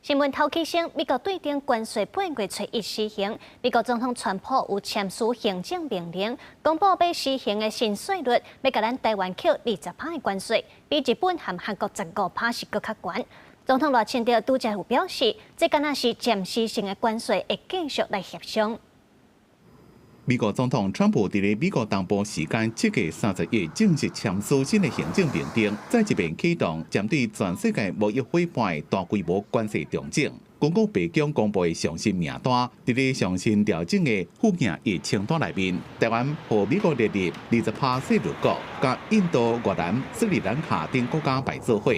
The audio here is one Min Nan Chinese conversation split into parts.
新聞頭起先，美國對頂關稅八月初一施行，美國總統川普有簽署行政命令，公布欲施行的新稅率，欲共咱台灣扣20趴的關稅，比日本和韓國15趴是閣較懸。總統賴清德拄才有表示，這敢若是暫時性的關稅，會繼續來協商。美國總統川普佇咧美國東部時間7月31正式簽署新的行政命令，再一遍啟動針對全世界貿易夥伴大規模關稅調整。根據白宮公布的上新名單，佇咧上新調整的負面的清單內面，台灣予美國列入20趴稅率國，佮印度、越南、斯里蘭卡等國家排做伙。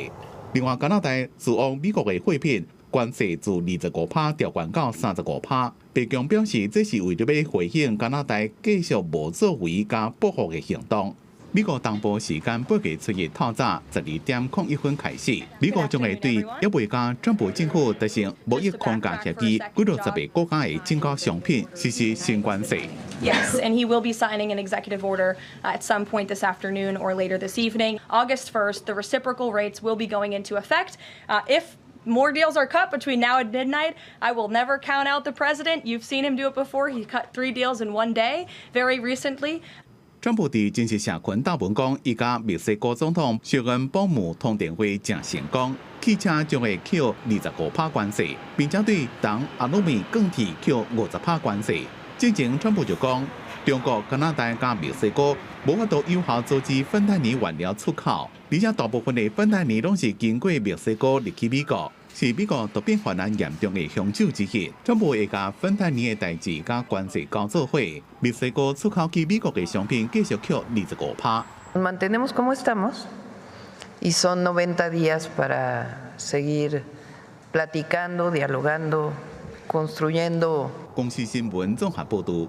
另外，加拿大輸往美國的貨品關稅自25趴調懸到35趴。白宮表示，這是為著欲回應加拿大繼續無作為佮報復的行動。美國東部時間8月初一透早12點01分開始，美國將會對猶未佮川普政府達成貿易框架協議，幾落十个國家的進口商品實施新關稅。 Yes, and he will be signing an executive order at some point this afternoon or later this evening. August 1st, the reciprocal rates will be going into effect. If more deals are cut between now and midnight, I will never count out the president. You've seen him do it before. He cut three deals in one day very recently. 川普佇正式社群貼文講，伊佮墨西哥總統謝恩保姆通電話誠成功，汽車將會扣25趴關稅，並且對銅、阿魯米、鋼鐵扣50趴關稅。之前川普就講，中國、加拿大佮墨西哥無法度有效阻止芬太尼原料出口，而且大部分的芬太尼攏是經過墨西哥入去美國，是美國毒品泛濫嚴重的兇手之一。川普會共芬太尼的代誌佮關稅攪做伙，墨西哥出口去美國的商品繼續扣25趴。 Mantenemos como estamos y son 90 días para seguir platicando, dialogando, construyendo. 公視新聞綜合報導。